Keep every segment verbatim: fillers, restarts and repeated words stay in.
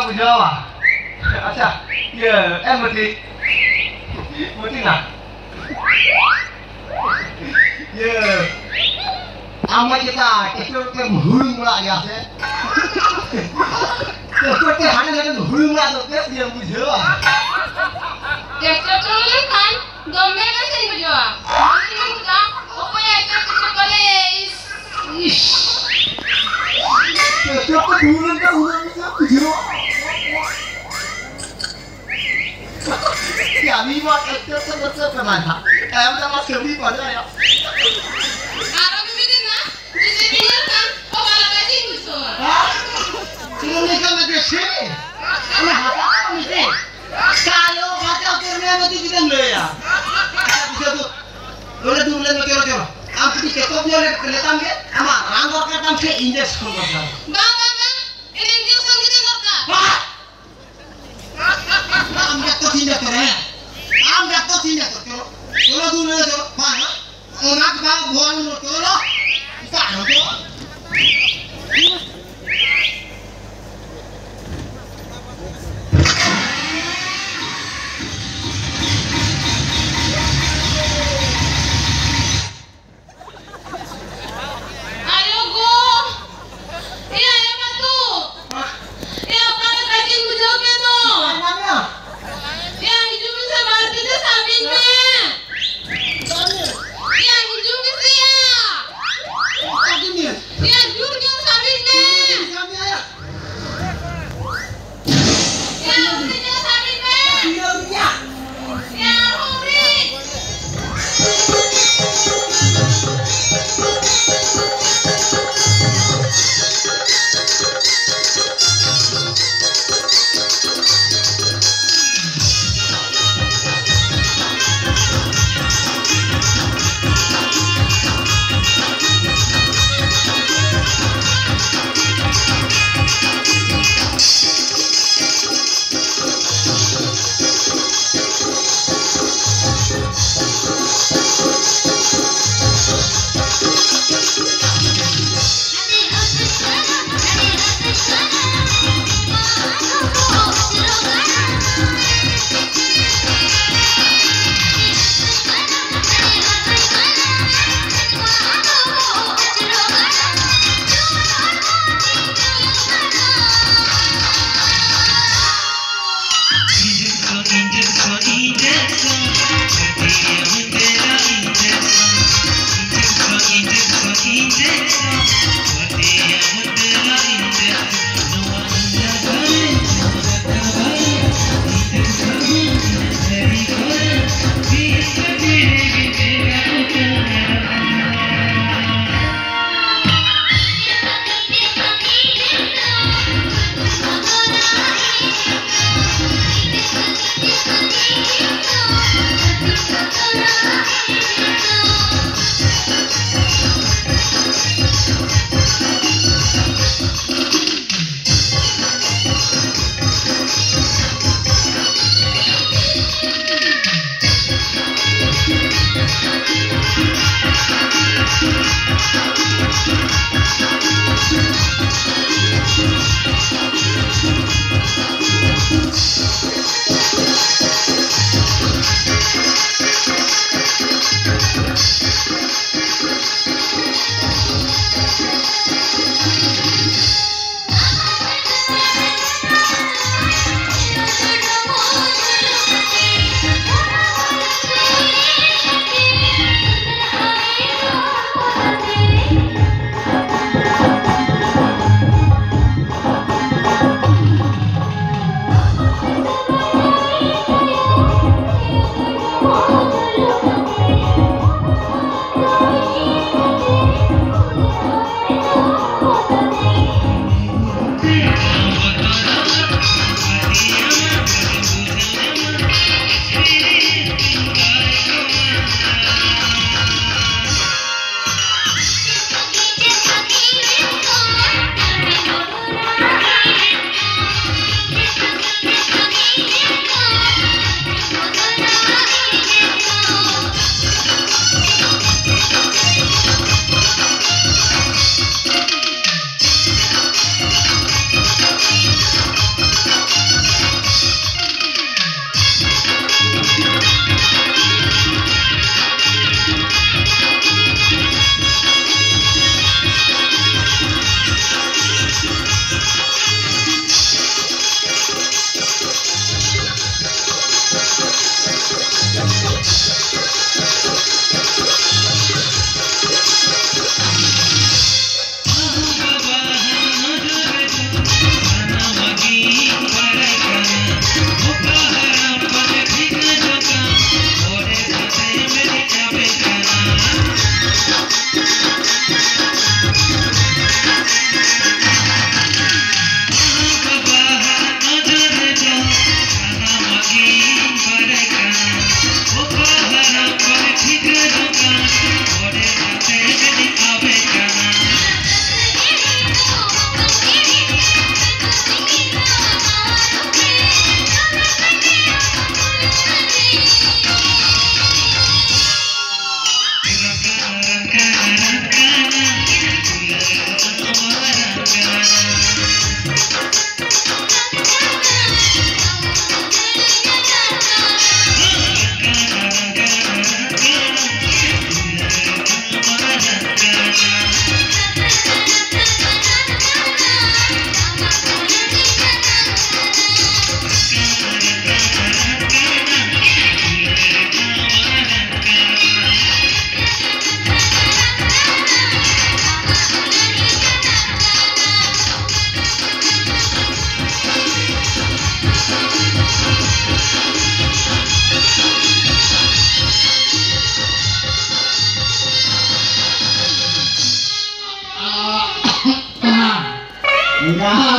ᱵᱩᱡᱷᱟᱹᱣᱟ᱾ ᱟᱪᱪᱷᱟ, ᱤᱭᱟᱹ, ᱮᱢ ᱢᱟᱹᱴᱤ᱾ ᱢᱟᱹᱴᱤ ᱱᱟ᱾ ᱤᱭᱟᱹ, ᱟᱢ ᱢᱟ ᱪᱮᱛᱟ tractor ᱛᱮᱢ ᱦᱩᱲᱩᱝ ᱵᱟᱲᱟᱜ ᱜᱮᱭᱟ ᱥᱮ? Tractor ᱛᱮ ᱦᱟᱸᱰᱮ ᱱᱟᱰᱮᱢ ᱦᱩᱲᱩᱝ ᱵᱟᱲᱟ ᱫᱚ ᱵᱮᱥ ᱜᱮᱢ ᱵᱩᱡᱷᱟᱹᱣᱟ᱾ Tractor ᱛᱮ ᱦᱩᱲᱩᱝ ᱞᱮᱱᱠᱷᱟᱱ ᱫᱚᱢᱮ ᱵᱮᱥᱤᱧ ᱵᱩᱡᱷᱟᱹᱣᱟ᱾ ᱢᱚᱡᱽ ᱜᱤᱧ ᱵᱩᱡᱷᱟᱹᱣᱟ᱾ ᱚᱠᱚᱭᱟᱜ ᱪᱮᱫ ᱪᱮᱫ ᱠᱚ ᱞᱟᱹᱭᱟ, ᱤᱥ, ᱤᱥ᱾ ᱪᱮᱫ ᱪᱮᱫ ᱠᱚ ᱫᱩᱲᱩᱵ ᱞᱮᱱᱠᱷᱟᱱ ᱩᱱᱟᱹᱜ ᱵᱮᱥᱮᱢ ᱵᱩᱡᱷᱟᱹᱣᱟ᱾ ᱠᱟᱹᱢᱤ ᱢᱟ ᱪᱮᱫ ᱪᱮᱫ ᱠᱚ ᱫᱚᱨᱠᱟᱨ ᱠᱟᱱᱟ ᱱᱟᱦᱟᱜ᱾ ᱛᱟᱭᱚᱢ ᱛᱮ ᱟᱢᱟᱜ ᱠᱟᱹᱢᱤ ᱯᱟᱸᱡᱟᱭᱟ᱾ ᱟᱨᱚ ᱢᱤᱢᱤᱫ ᱫᱤᱱ ᱱᱟ, ᱡᱩᱫᱤ ᱵᱤᱱ ᱧᱮᱞ ᱠᱷᱟᱱ, ᱚᱠᱟ ᱞᱮᱠᱟ ᱪᱮᱫ ᱵᱩᱡᱷᱟᱹᱣᱟ? ᱦᱮᱸ? ᱪᱮᱫ ᱮᱢ ᱞᱟᱹᱭ ᱠᱮᱫ ᱢᱮ ᱥᱮ? ᱚᱱᱟ ᱦᱟᱥᱟ ᱠᱚ ᱢᱤᱫᱴᱮᱡ᱾ ᱠᱟᱞᱚ ᱵᱟᱪᱟ ᱩᱛᱟᱹᱨ ᱢᱮ, ᱢᱟᱹᱛᱤ ᱪᱮᱫ ᱮᱢ ᱞᱟᱹᱭᱟ? ᱟᱪᱪᱷᱟ, ᱵᱩᱡᱷᱟᱹᱣ ᱫᱩ᱾ ᱱᱚᱰᱮ ᱫᱩᱲᱩᱵ ᱞᱮᱱ ᱢᱮ, ᱪᱚᱞᱚ, ᱪᱚᱞᱚ᱾ ᱟᱢ ᱠᱟᱹᱴᱤᱡ ᱪᱮᱠᱚᱯ ᱧᱚᱜ ᱞᱮ-, ᱞᱮᱛᱟᱢ ᱜᱮ᱾ ᱟᱢᱟᱜ ᱨᱟᱱ ᱫᱚᱨᱠᱟᱨ ᱛᱟᱢ ᱥᱮ injection ᱫᱚᱨᱠᱟᱨ? ᱵᱟᱝ, ᱵᱟᱝ, ᱵᱟᱝ᱾ ᱤᱧ injection ᱜᱮ ᱫᱚᱨᱠᱟᱨ᱾ ᱵᱟᱦ! ᱟᱢ ᱰᱟᱠᱛᱚᱨ ᱴᱷᱮᱱ ᱰᱟᱠᱛᱚᱨ, ᱦᱮᱸ? ᱟᱢ ᱰᱟᱠᱛᱚᱨ ᱴᱷᱮᱱ ᱰᱟᱠᱛᱚᱨ, ᱪᱚᱞᱚ᱾ ᱪᱚᱞᱚ, ᱫᱩᱲᱩᱵ ᱞᱮᱱ ᱢᱮ, ᱪᱚᱞᱚ᱾ ᱵᱟᱝ, ᱦᱮᱸ? ᱚᱱᱟ ᱫᱚ ᱵᱟᱝ, ᱵᱚᱞ ᱪᱚᱞᱚ᱾ ᱮᱴᱟᱜ ᱦᱚᱲ ᱫᱚ ᱟᱭᱳ ᱜᱳ! ᱮ ᱟᱭᱳ ᱵᱟᱹᱵᱩ! ᱮ ᱚᱠᱟ ᱞᱮᱠᱟ ᱪᱚᱧ ᱵᱩᱡᱷᱟᱹᱣ ᱠᱮᱫ ᱫᱚ? ᱮ ᱦᱤᱡᱩᱜ ᱢᱮᱥᱮ, ᱵᱟᱨ ᱛᱤ ᱛᱮ ᱥᱟᱵᱤᱧ ᱢᱮ᱾ ᱮ ᱦᱤᱡᱩᱜ ᱢᱮᱥᱮ ᱭᱟ! ᱮ ᱡᱩᱨ ᱜᱮ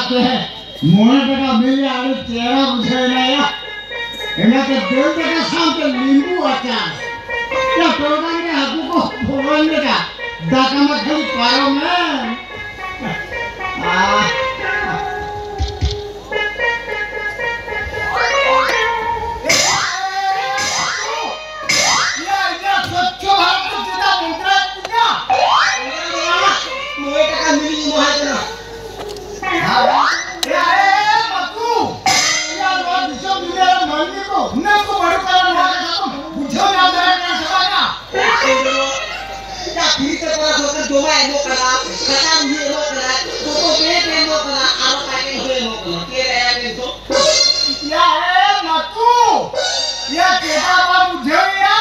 ᱢᱚᱬᱮ ᱴᱟᱠᱟ ᱵᱤᱞ ᱨᱮ ᱟᱹᱰᱤ ᱪᱮᱦᱨᱟ ᱵᱩᱡᱷᱟᱹᱣ ᱮᱱᱟ ᱭᱟ᱾ ᱚᱱᱟᱛᱮ ᱫᱟᱹᱞ ᱫᱟᱠᱟ ᱥᱟᱶᱛᱮ ᱞᱤᱢᱵᱩ ᱟᱪᱟᱨ᱾ ᱭᱟ, ᱴᱚᱨᱚᱰᱟᱝ ᱨᱮ ᱦᱟᱹᱠᱩ ᱠᱚ ᱵᱚᱞᱚᱱ ᱞᱮᱠᱟ᱾ ᱫᱟᱠᱟ ᱢᱟ ᱠᱷᱟᱹᱞᱤ ᱯᱟᱨᱚᱢ ᱮᱱ᱾ ᱟᱦ᱾ ᱭᱟ, ᱤᱧᱟᱹᱜ ᱥᱚᱪᱪᱷᱚ ᱵᱷᱟᱨᱚᱛ ᱨᱮ ᱪᱮᱫᱟᱜ ᱢᱚᱱᱛᱨᱟ ᱛᱤᱧᱟ? ᱢᱚᱬᱮ ᱴᱟᱠᱟ ᱢᱤᱞᱤᱧ ᱮᱢᱟᱭ ᱠᱟᱱᱟ᱾ ᱮ, ᱮ, ᱮ, ᱵᱟᱹᱵᱩ! ᱭᱟ, ᱱᱚᱣᱟ ᱫᱤᱥᱚᱢ ᱫᱩᱱᱤᱭᱟᱹ ᱨᱮ ᱢᱟᱹᱱᱢᱤ ᱠᱚ ᱩᱱᱟᱹᱜ ᱠᱚ ᱵᱟᱹᱲᱤᱡ ᱠᱟᱱᱟ, ᱱᱚᱣᱟ ᱠᱟᱛᱷᱟ ᱠᱚ ᱵᱩᱡᱷᱟᱹᱣ ᱧᱟᱢ ᱫᱟᱲᱮᱭᱟᱜ ᱠᱟᱱᱟ ᱥᱮ ᱵᱟᱝᱟ? ᱭᱟ, free ᱛᱮ ᱠᱚᱲᱟ ᱥᱚᱨᱠᱟᱨ ᱡᱚᱢᱟᱜ ᱮᱢᱚᱜ ᱠᱟᱱᱟ, ᱫᱟᱠᱟ ᱩᱛᱩ ᱮᱢᱚᱜ ᱠᱟᱱᱟ, ᱡᱚᱛᱚ ᱵᱮᱜᱽ ᱮᱢᱚᱜ ᱠᱟᱱᱟ, ᱟᱨᱚ ᱯᱟᱭᱯᱮᱱ ᱦᱚᱸ ᱮᱢᱚᱜ ᱠᱟᱱᱟ᱾ ᱪᱮᱫ ᱨᱮᱭᱟᱜ ᱱᱤᱛᱚᱜ? ᱭᱟ, ᱮ, ᱢᱟᱛᱩ! ᱭᱟ, ᱪᱮᱫᱟᱜ ᱵᱟᱢ ᱵᱩᱡᱷᱟᱹᱣᱮᱭᱟ?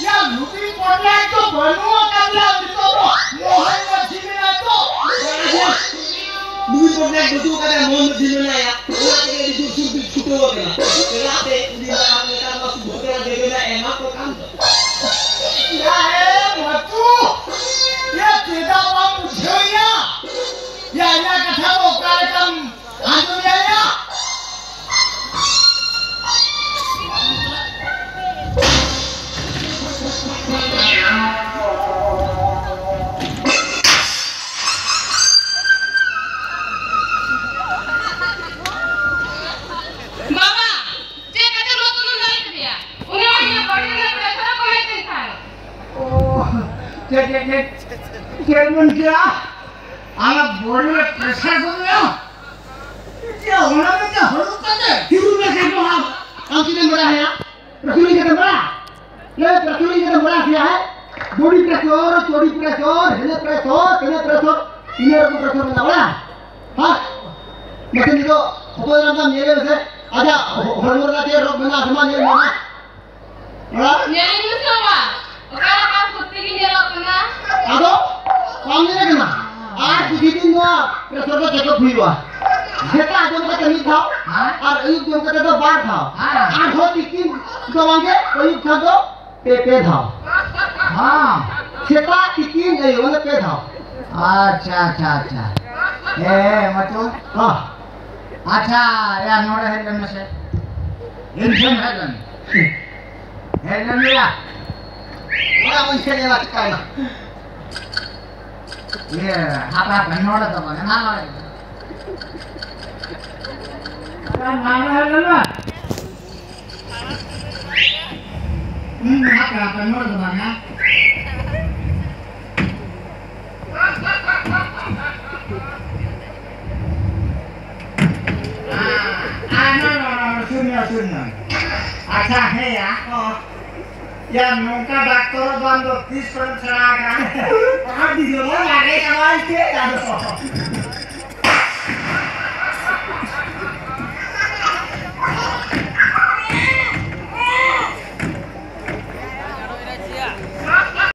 ᱭᱟ, ᱞᱩᱵᱤ ᱯᱚᱴᱱᱟᱭᱮᱠ ᱫᱚ ᱵᱟᱹᱱᱩᱜ ᱟᱠᱟᱫᱮᱭᱟ, ᱱᱤᱛᱚᱜ ᱫᱚ ᱢᱳᱦᱚᱱ ᱢᱟᱹᱡᱷᱤ ᱢᱮᱱᱟᱭ ᱛᱚ᱾ ᱞᱩᱵᱤ ᱯᱚᱴᱱᱟᱭᱮᱠ ᱵᱟᱹᱪᱩᱜ ᱟᱠᱟᱫᱮᱭᱟ, ᱢᱳᱦᱚᱱ ᱢᱟᱹᱡᱷᱤ ᱢᱮᱱᱟᱭᱟ᱾ ᱚᱱᱟ ᱛᱮᱜᱮ ᱟᱹᱰᱤ ᱡᱳᱨ ᱥᱩᱨ ᱵᱤᱱ ᱪᱷᱩᱴᱟᱹᱣ ᱟᱠᱟᱱᱟ᱾ ᱪᱮᱫᱟᱜ ᱥᱮ ᱩᱱᱤ ᱢᱟ ᱱᱮᱛᱟᱨ ᱢᱟ ᱥᱩᱵᱷᱚᱫᱨᱟ ᱡᱳᱡᱚᱱᱟ ᱮᱢᱟ ᱠᱚ ᱠᱟᱱ ᱫᱚ᱾ ᱭᱟ, ᱮ, ᱢᱟᱛᱩ! ᱭᱟ, ᱪᱮᱫᱟᱜ ᱵᱟᱢ ᱵᱩᱡᱷᱟᱹᱣᱮᱭᱟ? ᱭᱟ, ᱤᱧᱟᱹᱜ ᱠᱟᱛᱷᱟ ᱫᱚ ᱚᱠᱟ ᱞᱮᱠᱟᱢ ᱟᱸᱡᱚᱢᱮᱭᱟ ᱭᱟ? ᱵᱟᱵᱟ, ᱪᱮᱫ ᱠᱟᱛᱮ ᱱᱚᱣᱟ ᱛᱩᱞᱟᱹᱢ ᱫᱟᱞ ᱠᱮᱫᱮᱭᱟ? ᱩᱱᱤ ᱢᱟ ᱤᱧᱟᱹᱜ ᱵᱟᱹᱴᱩᱞ ᱨᱮ ᱯᱨᱮᱥᱟᱨ ᱠᱚᱢᱮ ᱛᱤᱧ ᱠᱷᱟᱱ᱾ ᱳ, ᱪᱮᱫ, ᱪᱮᱫ, ᱪᱮᱫ, ᱪᱮᱫ ᱵᱮᱱ ᱠᱮᱫᱟ? ᱟᱢᱟᱜ ᱵᱚᱰᱤ ᱨᱮ ᱯᱨᱮᱥᱟᱨ ᱠᱚᱢᱮᱭᱟ? ᱪᱮᱫ, ᱚᱱᱟ ᱫᱚ ᱪᱮᱫ ᱦᱩᱲᱩ ᱠᱟᱛᱮ? ᱦᱤᱨᱩ ᱞᱮᱠᱷᱟᱱ ᱫᱚ ᱟᱢ, ᱟᱢ ᱪᱮᱫ ᱮᱢ ᱵᱟᱲᱟᱭᱟ? ᱯᱨᱮᱥᱟᱨ ᱠᱟᱛᱮ ᱵᱟᱲᱟ? ᱞᱟᱹᱭ ᱯᱨᱮᱥᱟᱨ ᱠᱟᱛᱮ ᱵᱟᱲᱟ ᱥᱮ, ᱦᱮᱸ? ᱵᱚᱰᱤ ᱯᱨᱮᱥᱟᱨ, ᱪᱚᱰᱤ ᱯᱨᱮᱥᱟᱨ, ᱦᱮᱱᱮ ᱯᱨᱮᱥᱟᱨ, ᱛᱮᱱᱮ ᱯᱨᱮᱥᱟᱨ, ᱤᱱᱟᱹ ᱨᱚᱠᱚᱢ ᱯᱨᱮᱥᱟᱨ ᱢᱮᱱᱟᱜᱼᱟ, ᱵᱟᱲᱟ? ᱦᱮᱸ? ᱢᱟᱥᱮ ᱱᱤᱛᱚᱜ ᱚᱠᱚᱭ ᱨᱮᱱᱟᱜ ᱧᱮᱞ ᱢᱮᱥᱮ, ᱟᱡᱟᱜ ᱦᱚ-, ᱦᱚᱲᱢᱚ ᱨᱮᱱᱟᱜ ᱪᱮᱫ ᱨᱳᱜᱽ ᱢᱮᱱᱟᱜᱼᱟ ᱥᱮ ᱵᱟᱝ, ᱧᱮᱞ ᱢᱮ ᱢᱟ᱾ ᱦᱮᱸ? ᱧᱮᱞ ᱢᱮᱥᱮ ᱵᱟᱵᱟ, ᱚᱠᱟ ᱞᱮᱠᱟ ᱯᱷᱩᱨᱛᱤ ᱜᱮ ᱧᱮᱞᱚᱜ ᱠᱟᱱᱟ᱾ ᱟᱫᱚ ᱵᱟᱢ ᱧᱮᱞ ᱠᱟᱱᱟ? ᱟᱨ ᱠᱤᱪᱷᱩ ᱫᱤᱱ ᱱᱚᱣᱟ ᱯᱨᱮᱥᱟᱨ ᱫᱚ ᱪᱮᱠᱟᱯ ᱦᱩᱭᱩᱜᱼᱟ᱾ ᱥᱮᱛᱟᱜ ᱡᱚᱢ ᱠᱟᱛᱮ ᱢᱤᱫ ᱫᱷᱟᱣ, ᱦᱮᱸ? ᱟᱨ ᱟᱹᱭᱩᱵ ᱡᱚᱢ ᱠᱟᱛᱮ ᱫᱚ ᱵᱟᱨ ᱫᱷᱟᱣ᱾ ᱦᱮᱸ᱾ ᱟᱨᱦᱚᱸ ᱛᱤᱠᱤᱱ ᱫᱚ ᱵᱟᱝᱜᱮ, ᱟᱹᱭᱩᱵ ᱠᱷᱟᱱ ᱫᱚ ᱯᱮ, ᱯᱮ ᱫᱷᱟᱣ᱾ ᱦᱮᱸ᱾ ᱥᱮᱛᱟᱜ, ᱛᱤᱠᱤᱱ, ᱟᱹᱭᱩᱵ, ᱢᱟᱱᱮ ᱯᱮ ᱫᱷᱟᱣ᱾ ᱟᱪᱪᱷᱟ, ᱟᱪᱪᱷᱟ, ᱟᱪᱪᱷᱟ᱾ ᱦᱮᱸ, ᱢᱟᱪᱚ᱾ ᱦᱚᱸ᱾ ᱟᱪᱪᱷᱟ, ᱭᱟ, ᱱᱚᱰᱮ ᱦᱮᱡ ᱞᱮᱱ ᱢᱮᱥᱮ᱾ ᱤᱧ ᱴᱷᱮᱱ ᱦᱮᱡ ᱞᱮᱱ᱾ ᱦᱮᱡ ᱞᱮᱱ ᱜᱮᱭᱟ᱾ ᱚᱲᱟᱜ ᱵᱟᱹᱧ ᱦᱮᱡ ᱞᱮᱱᱟ, ᱪᱤᱠᱟᱹᱭᱮᱱᱟ? ᱤᱭᱟᱹ, ᱦᱟᱯᱮ, ᱦᱟᱯᱮ, ᱱᱚᱰᱮ ᱫᱚ ᱵᱟᱝ, ᱦᱟᱱᱟ ᱨᱮ᱾ ᱟᱪᱪᱷᱟ, ᱱᱚᱰᱮ ᱦᱮᱡ ᱞᱮᱱ ᱢᱮ᱾ ᱦᱩᱸ, ᱦᱟᱯᱮ, ᱦᱟᱯᱮ, ᱱᱚᱰᱮ ᱫᱚ ᱵᱟᱝ, ᱦᱮᱸ? ᱟᱨ ᱱᱚ, ᱱᱚ, ᱱᱚ, ᱥᱩᱱ ᱧᱚᱜ, ᱥᱩᱱ ᱧᱚᱜ᱾ ᱟᱪᱪᱷᱟ, ᱦᱮᱸᱭᱟ, ᱚ᱾ ᱭᱟ, ᱱᱚᱝᱠᱟ ᱰᱟᱠᱛᱚᱨ ᱫᱚ ᱟᱢ ᱫᱚ ᱛᱤᱥ ᱠᱷᱚᱱᱮᱢ ᱥᱮᱬᱟ ᱟᱠᱟᱱᱟ? ᱟᱨ ᱫᱤᱱ ᱫᱚ ᱞᱟᱜᱮ ᱪᱟᱵᱟᱭ ᱛᱮ, ᱟᱫᱚ᱾